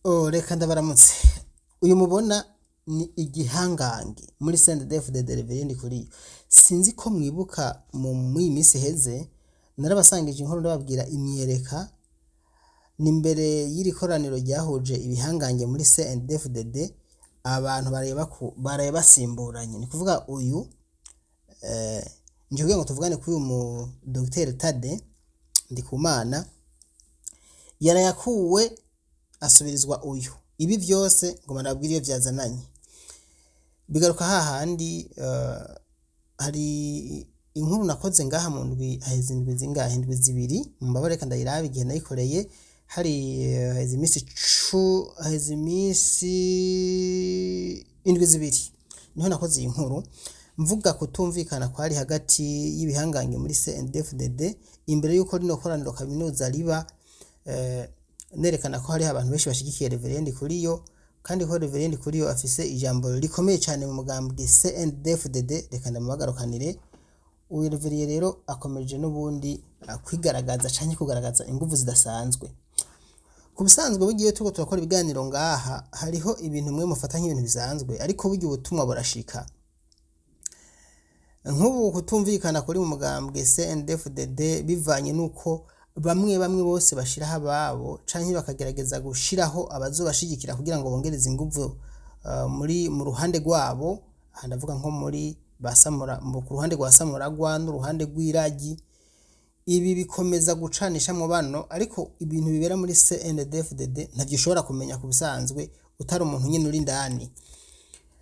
Oh, reka ndabaramutse. Uyu mubona ni igihangange muri CNDD-FDD Reverend Ndikuriyo. Sinzi ko mwibuka muri iyi minsi iheze narabasangije inkuru ndababwira imyereka ni imbere y'iri koraniro ryahuje ibihangange muri CNDD-FDD abantu baraye basimburanye. Ni kuvuga uyu nje kugira ngo tuvugane kuri uyu mu Dr Tade Ndikumana yarayakuwe asubirizwa uyu. Ibi vyose ngo nababwire iyo vyazananye. Bigaruka hahandi hari inkuru nakoze ngaha mu ndwi haheze indwi zingahe indwi zibiri mumbabarire reka ndayirabe igihe nayikoreye hari haheze imisi haheze imisi indwi zibiri niho nakoze iyi nkuru mvuga kutumvikana kwari hagati y'ibihangange muri CNDD-FDD imbere yuko rino koraniro kaminuza riba nerekana ko hariho abantu benshi bashigikiye Reverend Ndikuriyo kandi ko Reverend Ndikuriyo afise ijambo rikomeye cane mu mugambwe CNDD-FDD. Reka ndamubagarukanire. Uyu Reverend rero akomeje n'ubundi kwigaragaza canke kugaragaza inguvu zidasanzwe. Ku bisanzwe burya iyo turiko turakora ibiganiro ngaha hariho ibintu mwe mufata nk'ibintu bisanzwe ariko burya ubutumwa burashika. Nk'ubu kutumvikana kuri mu mugambwe CNDD-FDD bivanye n'uko bamwe bamwe bose bashiraho ababo canke bakagerageza gushiraho abazobashigikira kugira ngo bongereze inguvu muri mu ruhande rwabo, aha ndavuga nko muri ba Samura, ku ruhande rwa Samuragwa n'uruhande rw'Iragi. Ibi bikomeza gucanishamwo bano, ariko ibintu bibera muri CNDD-FDD ntavyo ushobora kumenya ku bisanzwe utari umuntu nyene uri indani.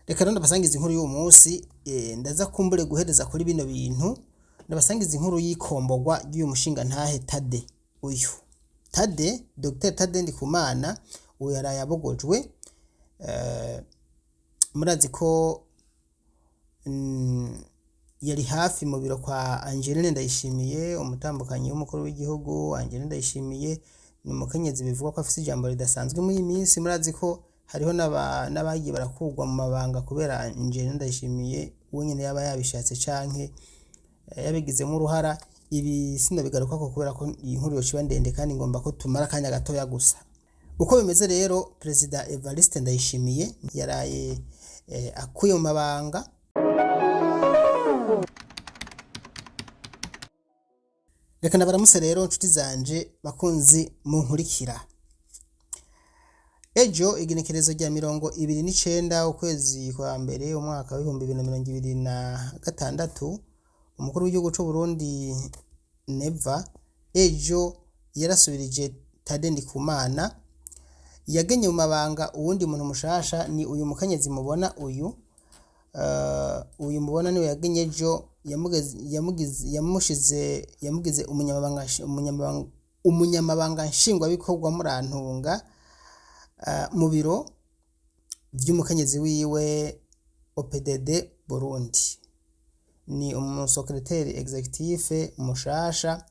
Reka rero ndabasangiza inkuru y'uwu munsi, ndaza kumbure guhereza kuri bino bintu, ndabasangiza inkuru y'ikomborwa ry'uyu mushingantahe Tade. Uyu Tade, Dr Tade Ndikumana, uyu yaraye abogojwe. Murazi ko yari hafi mu biro kwa Angeline Ndayishimiye, umutambukanyi w'umukuru w'igihugu. Angeline Ndayishimiye ni umukenyezi bivugwa ko afise ijambo ridasanzwe muri iyi minsi. Murazi ko hariho n'abagiye barakurwa mu mabanga kubera Angeline Ndayishimiye wenyene yaba yabishatse canke yabigizemwo uruhara. Ibi sinobigarukako kubera ko iyi nkuru yoca iba ndende kandi ngomba ko tumara akanya gatoya gusa. Uko bimeze rero, Perezida Evariste Ndayishimiye yaraye akuye mu mabanga Reka ndabaramutse rero nshuti zanje bakunzi munkurikira. Ejo igenekerezo rya 29 ukwezi kwa mbere umwaka w'2026 umukuru w'igihugu c'u Burundi Neva ejo yarasubirije Tade Ndikumana, yagenye mu mabanga uwundi muntu mushasha. Ni uyu mukenyezi mubona uyu uyu mubona niwe yagenye ejo, yamushize yamugize umunyamabanga nshingwabikorwa Murantunga mu biro vy'umukenyezi wiwe OPDD Burundi. Ni umusekreteri executif mushasha,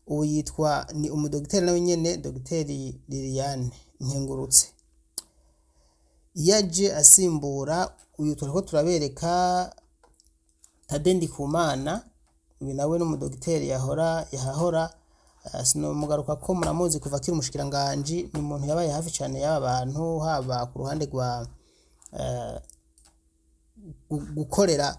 ubu yitwa ni umudogiteri nawe nyene Dogiteri Liliane Nkengurutse. Yaje asimbura uyu turiko turabereka Tade Ndikumana. Uyu nawe n'umudogiteri yahora yahahora, sinomugaruka ko muramuzi kuva akiri umushikiranganji. Ni umuntu yabaye hafi cane y'aba bantu haba ku ruhande rwa gukorera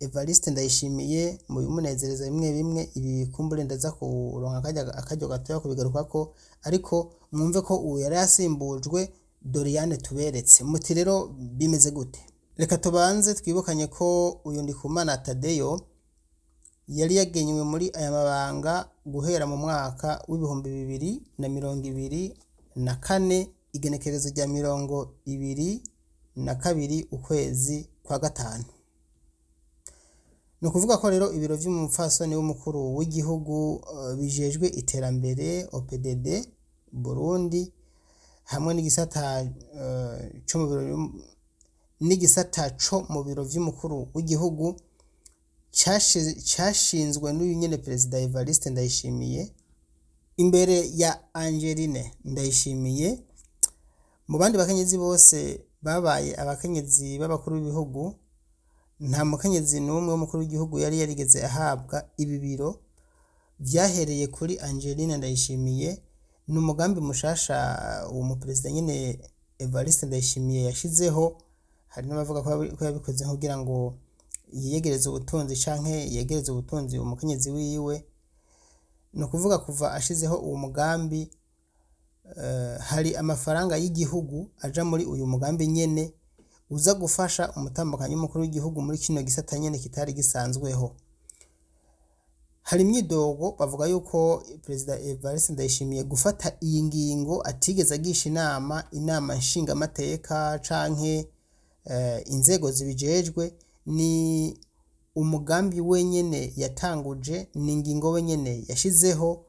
Evariste Ndayishimiye mu bimunezereza bimwe bimwe. Ibi kumbure ndaza kuronka akaryo gatoya kubigarukako, ariko mwumve ko ubu yari yasimbujwe Doriane tuberetse. Muti rero bimeze gute? Reka tubanze twibukanye ko uyu Ndikumana Tadeyo yari yagenywe muri aya mabanga guhera mu mwaka w'2024 igenekerezo rya 22 ukwezi kwa gatanu. Ni ukuvuga ko rero ibiro vy'umupfasoni w'umukuru w'igihugu bijejwe iterambere OPDD Burundi hamwe n'igisata co mu biro n'igisata co mu biro vy'umukuru w'igihugu cashinzwe n'uyu nyene Perezida Evariste Ndayishimiye imbere ya Angeline Ndayishimiye. Mu bandi bakenyezi bose babaye abakenyezi b'abakuru b'ibihugu, nta mukenyezi n'umwe w'umukuru w'igihugu yari yarigeze ahabwa ibi biro. Vyahereye kuri Angeline Ndayishimiye. Ni umugambi mushasha uwo muperezida nyene Evariste Ndayishimiye yashizeho. Hari n'abavuga ko yabikoze kugira ngo yiyegereze ubutunzi canke yegereze ubutunzi umukenyezi wiwe. Ni ukuvuga kuva ashizeho uwo mugambi, hari amafaranga y'igihugu aja muri uyu mugambi nyene uza gufasha umutambukanyi w'umukuru w'igihugu muri kino gisata nyene kitari gisanzweho. Hari imyidogo, bavuga yuko Perezida Evariste Ndayishimiye gufata iyi ngingo atigeze agisha inama inama nshingamateka canke inzego zibijejwe. Ni umugambi wenyene yatanguje, ni ingingo wenyene yashizeho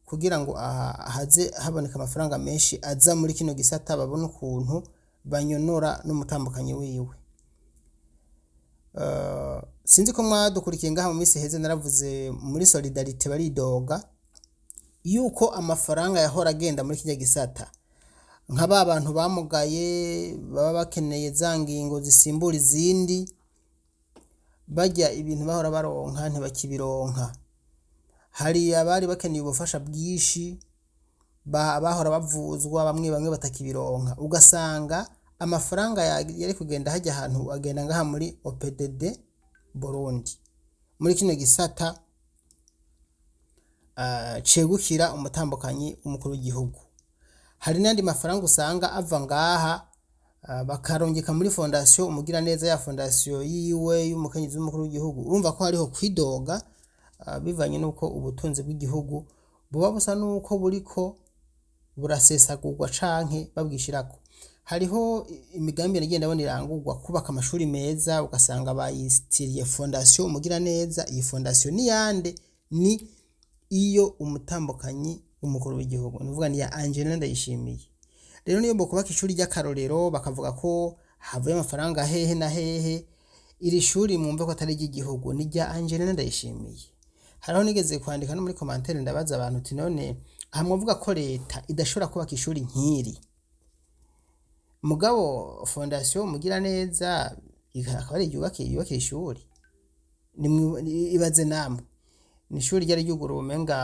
kugira ngo haze haboneka amafaranga menshi aza muri kino gisata, babone ukuntu banyonora n'umutambukanyi wiwe. Sinzi ko mwadukurikiye ngaha mu minsi iheze, naravuze muri Solidarite baridoga yuko amafaranga yahora agenda muri kirya gisata, nka ba bantu bamugaye baba bakeneye za ngingo zisimbura izindi, barya ibintu bahora baronka ntibakibironka. Hari abari bakeneye ubufasha bwinshi bahora bavuzwa, bamwe bamwe batakibironka, ugasanga amafaranga yari kugenda hajya ahantu agenda ngaha muri OPDD Burundi, muri kino gisata cegukira umutambukanyi w'umukuru w'igihugu. Hari n'ayandi mafaranga usanga ava ngaha, bakarungika muri fondation Umugiraneza, ya fondation yiwe y'umukenyezi w'umukuru w'igihugu. Urumva ko hariho kwidoga, bivanye n'uko ubutunzi bw'igihugu buba busa n'uko buriko burasesagurwa canke babwishirako. Hariho imigambi nagiye ndabona irangurwa, kubaka amashuri meza, ugasanga bayitiriye fondation Umugiraneza. Iyi fondation ni yande? Ni iyo umutambukanyi w'umukuru w'igihugu, ni ukuvuga ni iya Angelina Ndayishimiye. Rero niyo bokubaka ishuri ry'akarorero bakavuga ko havuye amafaranga hehe na hehe, iri shuri mwumve ko atari iry'igihugu, ni irya Angelina Ndayishimiye. Hariho nigeze kwandika no muri commentaire, ndabaza abantu uti: "None aha mwavuga ko leta idashobora kubaka ishuri nk'iri, mugabo fondation Umugiraneza akaba ari yubakira ishuri?" Ibaze namwe, ni ishuri ryari ryuguruwe umenga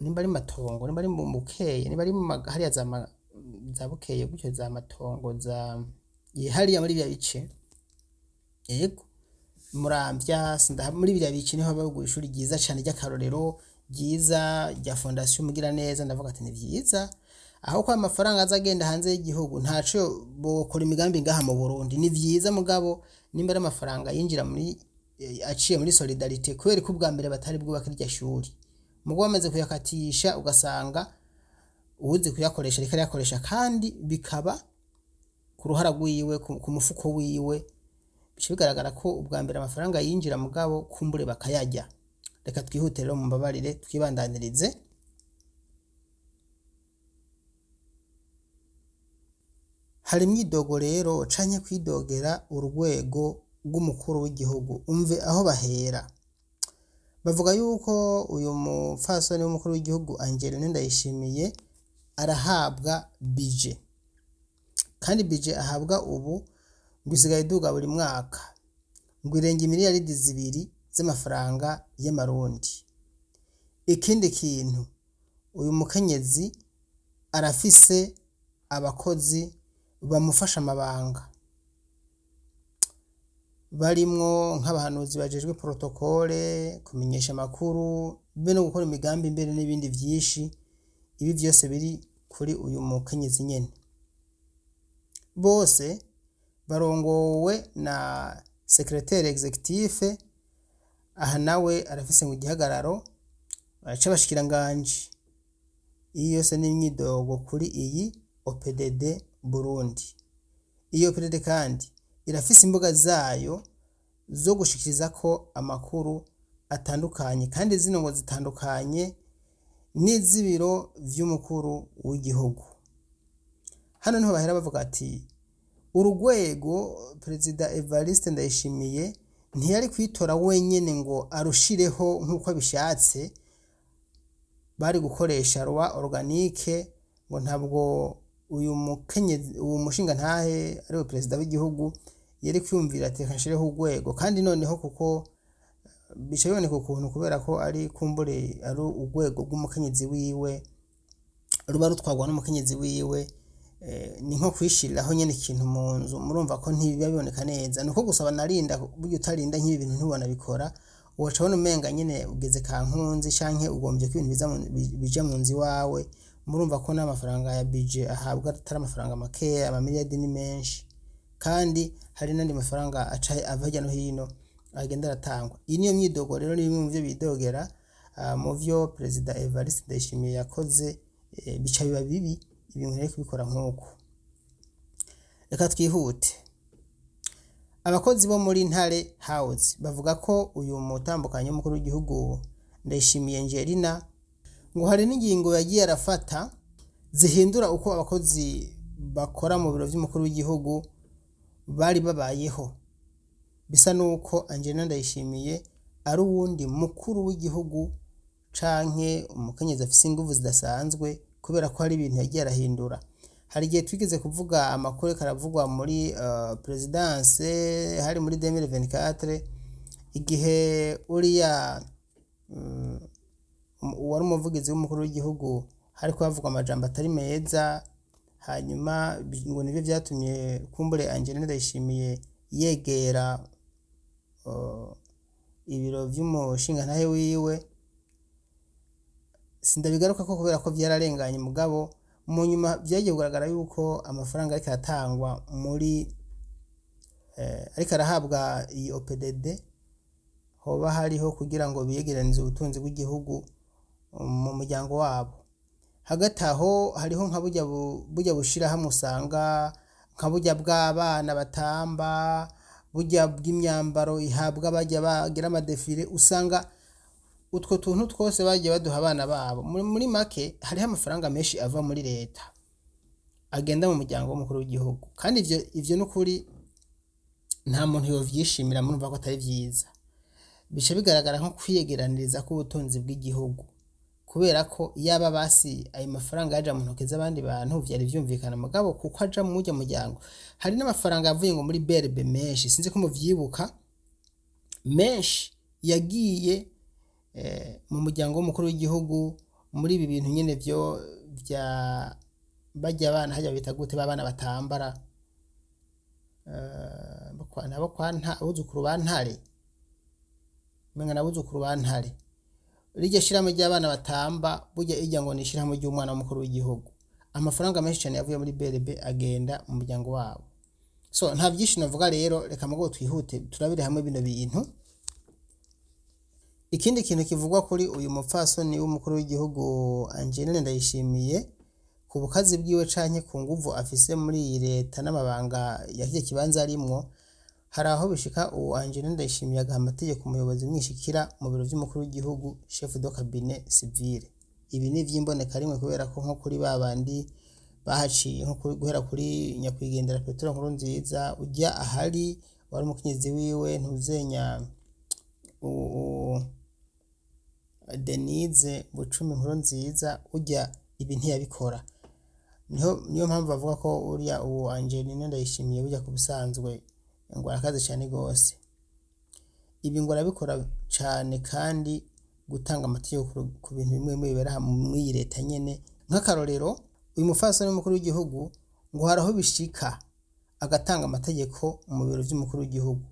nimba ari Matongo, nimba ari mu Bukeye, nimba ari hariya za Bukeye gutyo, za Matongo, za hariya muri biriya bice, yego Muramvya, muri biriya bice niho haba ishuri ryiza cane ry'akarorero ryiza rya fondation Umugiraneza. Ndavuga ati ni vyiza aho ko amafaranga aza agenda hanze y'igihugu, ntaco bokora imigambi ngaha mu Burundi, ni vyiza. Mugabo nimba ari amafaranga yinjira muri aciye muri Solidarite, kubera ko ubwa mbere batari bwubake irya shuri, mugo bamaze kuyakatisha ugasanga uwuzi kuyakoresha ariko arayakoresha, kandi bikaba ku ruhara rwiwe, ku mufuko wiwe, bica bigaragara ko ubwa mbere amafaranga yinjira, mugabo kumbure bakayarya. Reka twihute rero, mumbabarire, twibandanirize. Hari imyidogo rero canke kwidogera urwego rw'umukuru w'igihugu. Umve aho bahera bavuga yuko uyu mupfasoni w'umukuru w'igihugu Angeline Ndayishimiye arahabwa budget, kandi budget ahabwa ubu ngo isigaye iduga buri mwaka, ngo irenga 2 miliyaridi z'amafaranga y'amarundi. Ikindi kintu, uyu mukenyezi arafise abakozi bamufasha amabanga, barimwo nk'abahanuzi bajejwe protocole, kumenyesha amakuru, be no gukora imigambi mbere n'ibindi vyinshi. Ibi vyose biri kuri uyu mukenyezi nyene. Bose barongowe na secrétaire exécutif. Aha nawe arafise ngo igihagararo c'abashikiranganji. Iyi yose ni imyidogo kuri iyi OPDD Burundi. Iyi OPDD kandi irafise imbuga zayo zo gushikirizako amakuru atandukanye, kandi zino ngo zitandukanye n'iz'ibiro vy'umukuru w'igihugu. Hano niho bahera bavuga ati urugwego Perezida Evariste Ndayishimiye ntiyari kwitora wenyene ngo arushireho nk'uko abishatse, bari gukoresha loi organique, ngo ntabwo uyu mukenyezi, uwo mushingantahe ariwe perezida w'igihugu, yari kwiyumvira ati reka nshireho urwego. Kandi noneho kuko bica biboneka ukuntu, kubera ko ari kumbure ari urwego rw'umukenyezi wiwe. Ruba rutwarwa n'umukenyezi wiwe, ni nko kwishiriraho nyene ikintu mu nzu, murumva ko ntibiba biboneka neza. Nuko gusa banarinda, burya utarinda nk'ibi bintu ntiwonabikora, woca ubona umenga nyene ugeze kankunzi canke ugomvye ko ibintu biza bija mu nzu iwawe. Murumva ko n'amafaranga ya budget ahabwa atari amafaranga makeya, amamiliyardi ni menshi, kandi hari n'andi mafaranga aca ava hirya no hino agenda aratangwa. Iyi niyo myidogo rero, ni bimwe mu vyo bidogera mu vyo Perezida Evariste Ndayishimiye yakoze, bica biba bibi ibintu rero kubikora nk'uko. Reka twihute. Abakozi bo muri Ntare House bavuga ko uyu mutambukanyi w'umukuru w'igihugu Ndayishimiye Angelina ngo hari n'ingingo yagiye arafata zihindura uko abakozi bakora mu biro vy'umukuru w'igihugu bari babayeho. Bisa nuko Angelina Ndayishimiye ari uwundi mukuru w'igihugu canke umukenyezi afise inguvu zidasanzwe, kubera ko hari ibintu yagiye arahindura. Hari igihe twigeze kuvuga amakuru ariko aravugwa muri présidence, hari muri 2024, igihe uriya uwari umuvugizi w'umukuru w'igihugu hariko havugwa amajambo atari meza, hanyuma ngo nivyo vyatumye kumbure Angelina Ndayishimiye yegera ibiro vy'umushingantahe wiwe. Sindabigarukako kubera ko vyararenganye, mugabo mu nyuma vyagiye kugaragara yuko amafaranga ariko aratangwa muri ariko arahabwa iyi OPDD hoba hariho kugira ngo biyegeranize ubutunzi bw'igihugu mu muryango wabo. Hagati aho hariho nka burya bushirahamwe usanga nka burya bw'abana batamba, burya bw'imyambaro ihabwa barya bagira ama défilé, usanga utwo tuntu twose bagiye baduha abana babo. Muri make hariho amafaranga menshi ava muri leta agenda mu muryango w'umukuru w'igihugu, kandi ivyo n'ukuri nta muntu yovyishimira, murumva ko atari vyiza. Bica bigaragara nko kwiyegeraniriza k'ubutunzi bw'igihugu, kubera ko yaba basi ayo mafaranga yaja mu ntoke z'abandi bantu vyari vyumvikana, mugabo kuko aja mu murya muryango. Hari n'amafaranga yavuye ngo muri BRB menshi, sinzi ko muvyibuka, menshi yagiye mu muryango w'umukuru w'igihugu muri ibi bintu nyene vyo vya barya bana harya bita gute, b'abana batambara, nabo kwa abuzukuru ba Ntare, umenga n'abuzukuru ba Ntare. Rirya shirahamwe ry'abana batamba burya irya ngo ni ishirahamwe ry'umwana w'umukuru w'igihugu. Amafaranga menshi cane yavuye muri BRB agenda mu muryango wabo. So nta vyinshi navuga rero, reka mugo twihute turabire hamwe bino bintu. Ikindi kintu kivugwa kuri uyu mupfasoni w'umukuru w'igihugu Angeline Ndayishimiye, ku bukazi bwiwe canke ku nguvu afise muri iyi leta n'amabanga ya kirya kibanza arimwo, hari aho bishika uwo Angeline Ndayishimiye agaha amategeko umuyobozi mwishikira mu biro vy'umukuru w'igihugu, chef de cabinet civil. Ibi ni ivy'imboneka rimwe, kubera ko nko kuri babandi bahaciye, nko guhera kuri nyakwigendera Petero Nkurunziza, ujya ahari wari umukenyezi wiwe ntuzenya Denise Bucumi Nkurunziza, ujya ibi ntiyabikora. Niho niyo mpamvu bavuga ko uriya uwo Angeline Ndayishimiye burya ku busanzwe ngo arakaze cane gose. Ibi ngo arabikora cane, kandi gutanga amategeko ku bintu bimwe bimwe bibera aha muri iyi leta nyene. Nk'akarorero, uyu mupfasoni w'umukuru w'igihugu ngo hari aho bishika agatanga amategeko mu biro vy'umukuru w'igihugu,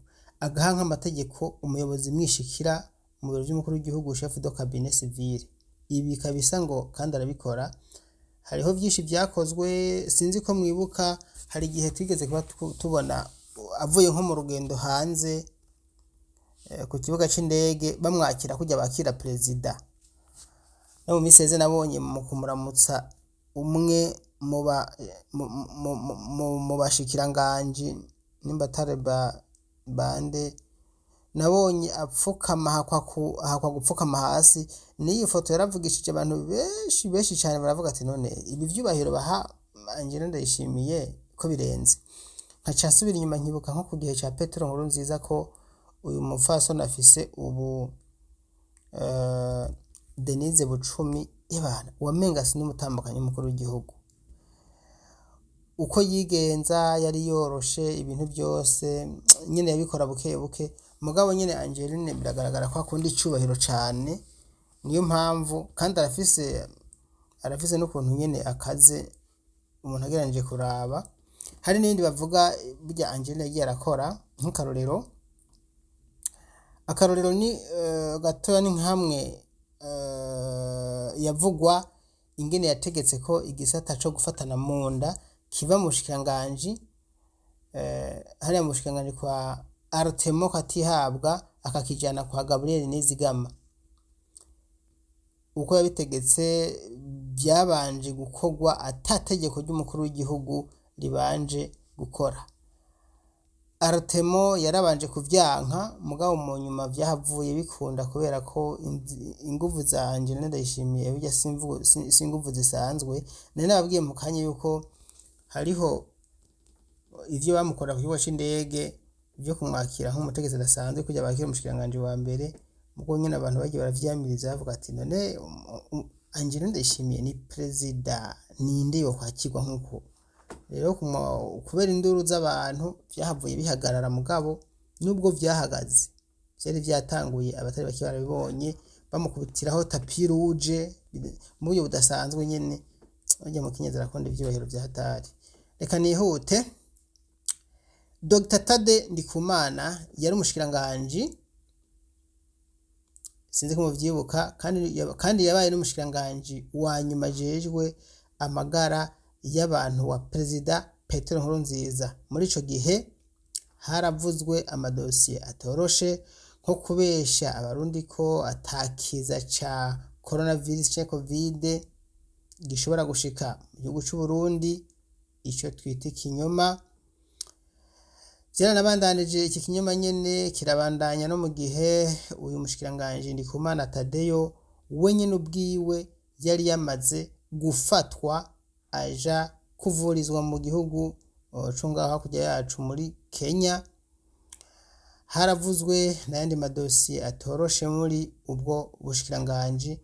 agaha nk'amategeko umuyobozi mwishikira mu biro vy'umukuru w'igihugu, chef de cabinet civil. Ibi kabisa ngo kandi arabikora. Hariho vyinshi vyakozwe, sinzi ko mwibuka, hari igihe twigeze kuba tubona avuye nko mu rugendo hanze, ku kibuga c'indege bamwakira kurya bakira perezida. No mu minsi iheze nabonye mu kumuramutsa umwe mu bashikiranganji, nimba atari bande, nabonye apfukama, ahakwa gupfukama hasi. N'iyi foto yaravugishije abantu benshi benshi cane, baravuga ati: "None ibi vyubahiro baha Angelina Ndayishimiye ko birenze?" Nkaca nsubira inyuma nkibuka nko ku gihe ca Petero Nkurunziza ko uyu mupfasoni afise ubu Denise Bucumi, ebana wamenga si n'umutambukanyi w'umukuru w'igihugu. Uko yigenza yari yoroshe ibintu byose nyene, yabikora buke buke, mugabo nyene Angeline biragaragara ko akunda icubahiro cane, niyo mpamvu kandi arafise Arafise n'ukuntu nyene akaze umuntu agereranije kuraba. Hari n'ibindi bavuga burya Angelina yagiye arakora nk'akarorero. Akarorero ni gatoya ni nkamwe yavugwa ingene yategetse ko igisata co gufatana mu nda kiva mu bushikiranganji, hariya mu bushikiranganji kwa Artemo Katihabwa akakijana kwa Gabriel Nizigama. Uko yabitegetse byabanje gukorwa ata tegeko ry'umukuru w'igihugu ribanje gukora. Artemo yarabanje kuvyanka, mugabo mu nyuma vyahavuye bikunda kubera ko inguvu za Angelina Ndayishimiye burya si inguvu zisanzwe. Nari nababwiye mu kanya yuko hariho ivyo bamukora ku kibuga c'indege vyo kumwakira nk'umutegetsi adasanzwe kugira bakire umushikiranganji wa mbere, ubwo nyene abantu bagiye baravyiyamiriza bavuga ati none Angelina Ndayishimiye ni perezida, ninde yokwakirwa nk'uko? Rero kubera induru z'abantu vyahavuye bihagarara, mugabo nubwo vyahagaze vyari vyatanguye abatari bake barabibonye bamukubitiraho tapis rouge mu buryo budasanzwe nyene. Burya mukenyezi arakunda ivyubahiro vya hatari. Reka nihute. Dr Tade Ndikumana yari umushikiranganji, sinzi ko muvyibuka, kandi yabaye n'umushikiranganji wa nyuma ajejwe amagara y'abantu wa Perezida Petero Nkurunziza. Muri ico gihe haravuzwe amadosiye atoroshe nko kubesha abarundi ko atakiza ca coronavirus canke covid gishobora gushika mu gihugu c'Uburundi, ico twita ikinyoma. Vyaranabandanije iki kinyoma nyene kirabandanya no mu gihe uyu mushikiranganji Ndikumana Tadeyo we nyene ubwiwe yari yamaze gufatwa aja kuvurizwa mu gihugu co ngaho hakurya yacu muri Kenya. Haravuzwe n'ayandi madosiye atoroshe muri ubwo bushikiranganji,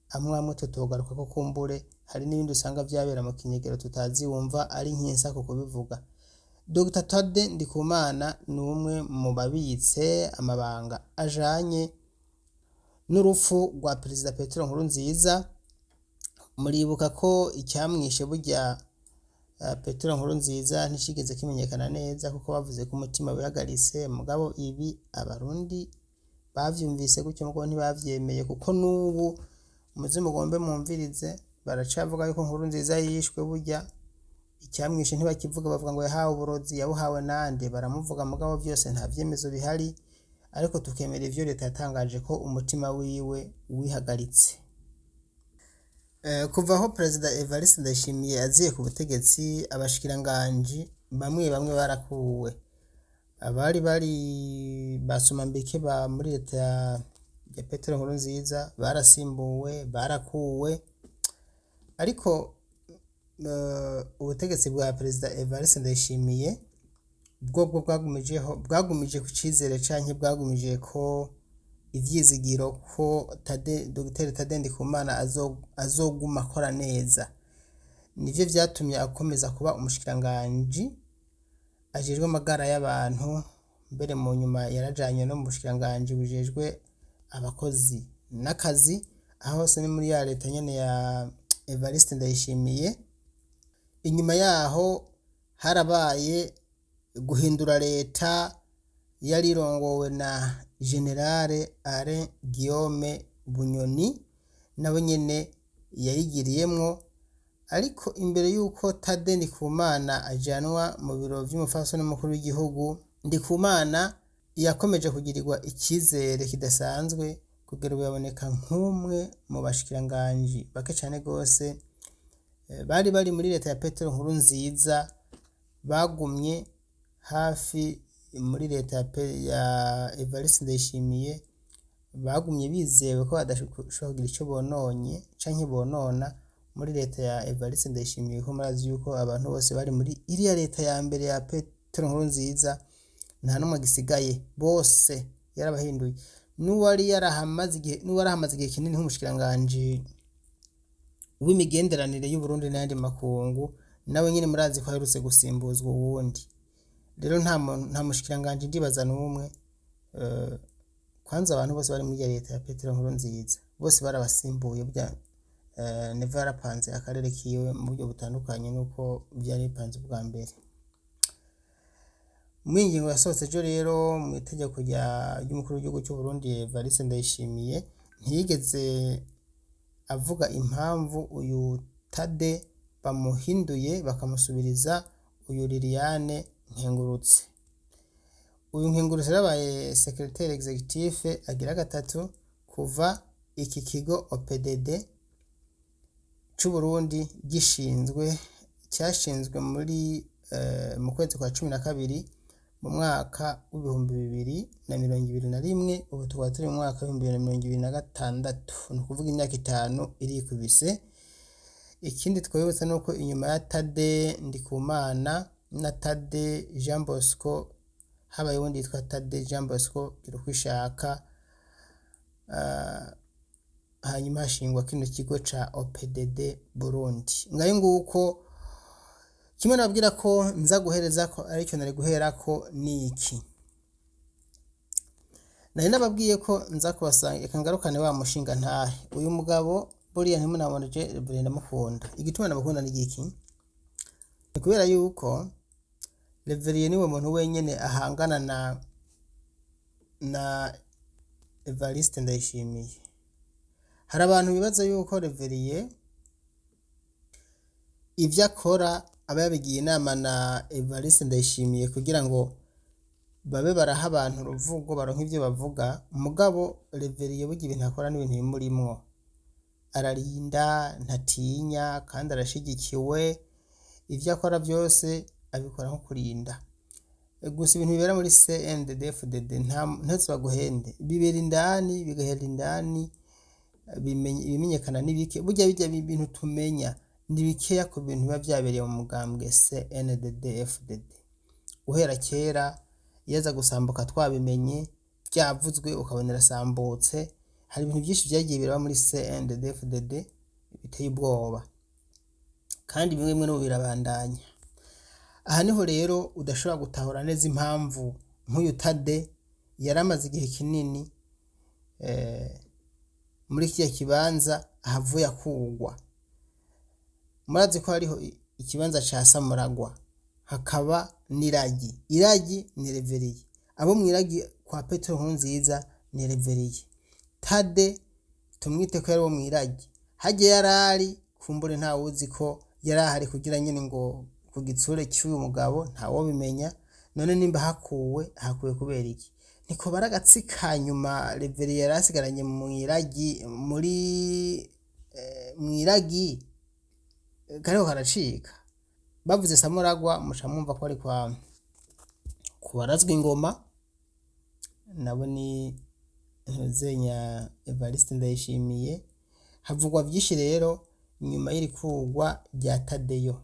amwe amwe tutogarukako kumbure, hari n'ibindi usanga vyabera mu kinyegero tutazi wumva ari nk'insako kubivuga. Dr Tade Ndikumana ni umwe mu babitse amabanga ajanye n'urupfu rwa Perezida Petero Nkurunziza. Muribuka ko icyamwishe burya Petero Nkurunziza nticigeze kimenyekana neza kuko bavuze ko umutima wihagaritse, mugabo ibi abarundi bavyumvise gutyo mugabo ntibavyemeye, kuko n'ubu muze mugombe mwumvirize baracavuga yuko Nkurunziza yishwe. Burya icyamwishe ntibakivuga, bavuga ngo yahawe uburozi, yabuhawe nande, baramuvuga mugabo vyose nta vyemezo bihari, ariko tukemera ivyo leta yatangaje ko umutima wiwe wihagaritse. Kuva aho Perezida Evariste Ndayishimiye aziye ku butegetsi, abashikiranganji bamwe bamwe barakuwe. Abari bari basumambike ba muri leta ya Petero Nkurunziza barasimbuwe, barakuwe, ariko ubutegetsi bwa Perezida Evariste Ndayishimiye bwobwo bwagumije ku cizere canke bwagumije ko ivyizigiro ko Dr Tade Ndikumana azoguma akora neza. Nivyo vyatumye akomeza kuba umushikiranganji ajejwe amagara y'abantu, mbere mu nyuma yarajanye no mu bushikiranganji bujejwe abakozi n'akazi, aho hose ni muri ya leta nyene ya Evariste Ndayishimiye. Inyuma yaho harabaye guhindura leta yari irongowe na Generale Alain Guillaume Bunyoni, nawe nyene yayigiriyemwo, ariko imbere yuko Tade Ndikumana ajanwa mu biro vy'umupfasoni mukuru w'igihugu, Ndikumana yakomeje kugirirwa icizere kidasanzwe kugera ubu yaboneka nk'umwe mu bashikiranganji bake cane gose bari bari muri leta ya Petero Nkurunziza bagumye hafi muri leta ya Evariste Ndayishimiye, bagumye bizewe ko badashobora kugira ico bononye canke bonona muri leta ya Evariste Ndayishimiye, kuko murazi yuko abantu bose bari muri iriya leta ya mbere ya Petero Nkurunziza nta n'umwe agisigaye, bose yarabahinduye. N'uwari yarahamaze igihe, n'uwarahamaze igihe kinini nk'umushikiranganji w'imigenderanire y'Uburundi n'ayandi makungu, nawe nyene murazi ko aherutse gusimbuzwa uwundi. Rero nta mushikiranganji ndibaza n'umwe, kwanza abantu bose bari muri iya leta ya Petero Nkurunziza bose barabasimbuye burya. Neva yarapanze akarere kiwe mu buryo butandukanye n'uko vyari bipanze ubwa mbere. Muri iyi ngingo yasohotse ejo rero mu itegeko ry'umukuru w'igihugu cy'u Burundi Evariste Ndayishimiye ntiyigeze avuga impamvu uyu Tade bamuhinduye bakamusubiriza uyu Liliane Nkengurutse. Uyu Nkengurutse yarabaye secrétaire exécutif agira gatatu kuva iki kigo OPDD c'u Burundi gishinzwe, cyashinzwe muri mu kwezi kwa 12 mu mwaka w'2021, ubu tukaba turi mu mwaka w'2026, ni ukuvuga imyaka 5 irikubise. Ikindi twibutsa nuko inyuma ya Tade Ndikumana na Tade Jean Bosco habaye uwundi yitwa Tade Jean Bosco Girukwishaka, hanyuma hashingwa kino kigo ca OPDD Burundi. Ngayo nguko kimwe nababwira ko nza guhereza ko aricyo nari guherako niki. Nari nababwiye ko nza kubasanga, reka ngarukane wa mushinga ntahe. Uyu mugabo buriya ntimunaboneje buriya ndamukunda. Igituma ndamukunda ni igiki? Ni kubera yuko Reverien niwe muntu wenyene ahangana na Evariste Ndayishimiye. Hari abantu bibaza yuko Reverien ivyo akora aba yabigiye inama na Evariste Ndayishimiye kugira ngo babe baraha abantu uruvugo baronke ivyo bavuga, mugabo Reverien burya ibintu akora n'ibintu bimurimwo. Ararinda, ntatinya kandi arashigikiwe, ivyo akora vyose abikora nko kurinda. Gusa ibintu bibera muri CNDD-FDD ntetse baguhende, bibera indani bigahera indani, ibimenyekana ni bike. Burya bijya ibintu tumenya ni bikeya ku bintu biba vyabereye mu mugambwe CNDD-FDD. Guhera kera iyo aza gusambuka twabimenye, vyavuzwe ukabona irasambutse. Hari ibintu vyinshi vyagiye biraba muri CNDD-FDD biteye ubwoba, kandi bimwe bimwe n'ubu birabandanya. Aha niho rero udashobora gutahura neza impamvu nk'uyu Tade yaramaze igihe kinini muri kiriya kibanza ahavuye akugwa. Murazi ko hariho ikibanza ca Samuragwa, hakaba n'iragi. Iragi ni Reverien, abo mw'iragi kwa Petero Nkurunziza ni Reverien. Tade tumwite ko yari uwo mw'iragi, harya yarari kumbure ntawuzi ko yari ahari kugira nyene ngo ku gitsure cy'uyu mugabo ntawobimenya. None nimba hakuwe, hakuwe kubera iki? Niko bari agatsi ka nyuma Reverien yari asigaranye mw'iragi, muri mw'iragi kariko karacika. Bavuze Samuragwa muca mwumva ko ari kwa kubarazwa ingoma, nabo ni Ntuzenya Evariste Ndayishimiye. Havugwa vyinshi rero nyuma y'irikugwa rya Tadeyo.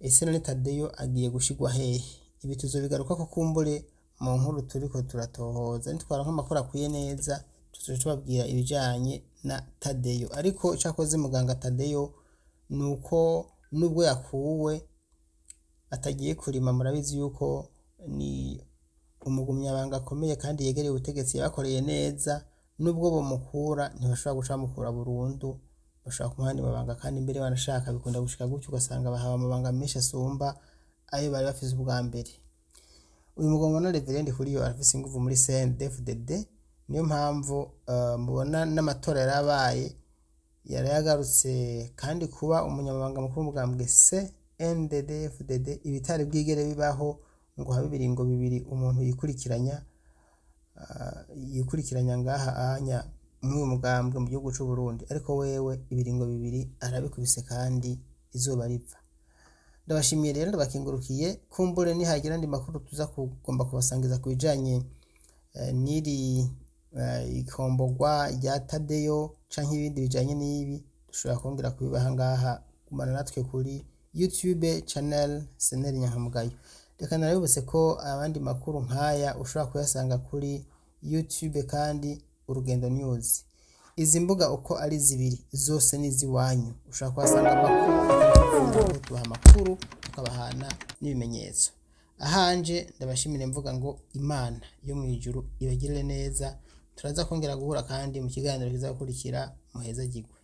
Ese none Tadeyo agiye gushigwa hehe? Ibi tuzobigarukako kumbure mu nkuru turiko turatohoza, nitwaronka amakuru akwiye neza tuzoca tubabwira ibijanye na Tadeyo. Ariko icakoze muganga Tadeyo nuko nubwo yakuwe atagiye kurima, murabizi yuko ni umugumyabanga akomeye kandi yegereye ubutegetsi, yabakoreye neza. Nubwo bomukura ntibashobora guca bamukura burundu, bashobora kumuha ayandi mabanga, kandi mbere banashaka bikunda gushika gutyo ugasanga bahawe amabanga menshi asumba ayo bari bafise ubwa mbere. Uyu mugabo mubona Reverien Ndikuriyo arafise inguvu muri CNDD-FDD, niyo mpamvu mubona n'amatora yarabaye yarayagarutse, kandi kuba umunyamabanga mukuru w'umugambwe CNDD-FDD ibitari bwigere bibaho ngo habe ibiringo bibiri umuntu yikurikiranya, yikurikiranya ngaha anya muri uyu mugambwe mu gihugu c'u Burundi, ariko wewe ibiringo bibiri arabikubise kandi izuba riva. Ndabashimiye rero, ndabakengurukiye. Kumbure nihagira andi makuru tuza kugomba kubasangiza ku bijanye n'iri ikomborwa rya Tadeyo canke ibindi bijanye n'ibi, dushobora kongera kubibaha ngaha. Gumana natwe kuri YouTube channel Seneri Nyankamugayo. Reka narabibutse ko abandi makuru nk'aya ushobora kuyasanga kuri YouTube kandi Urugendo News. Izi mbuga uko ari zibiri zose ni iz'iwanyu, ushobora kuhasanga amakuru, tubaha amakuru tukabahana n'ibimenyetso. Ahanje ndabashimire mvuga ngo Imana yo mw'ijuru ibagirire neza. Turaza kongera guhura kandi mu kiganiro kizakurikira. Muhezagirwe.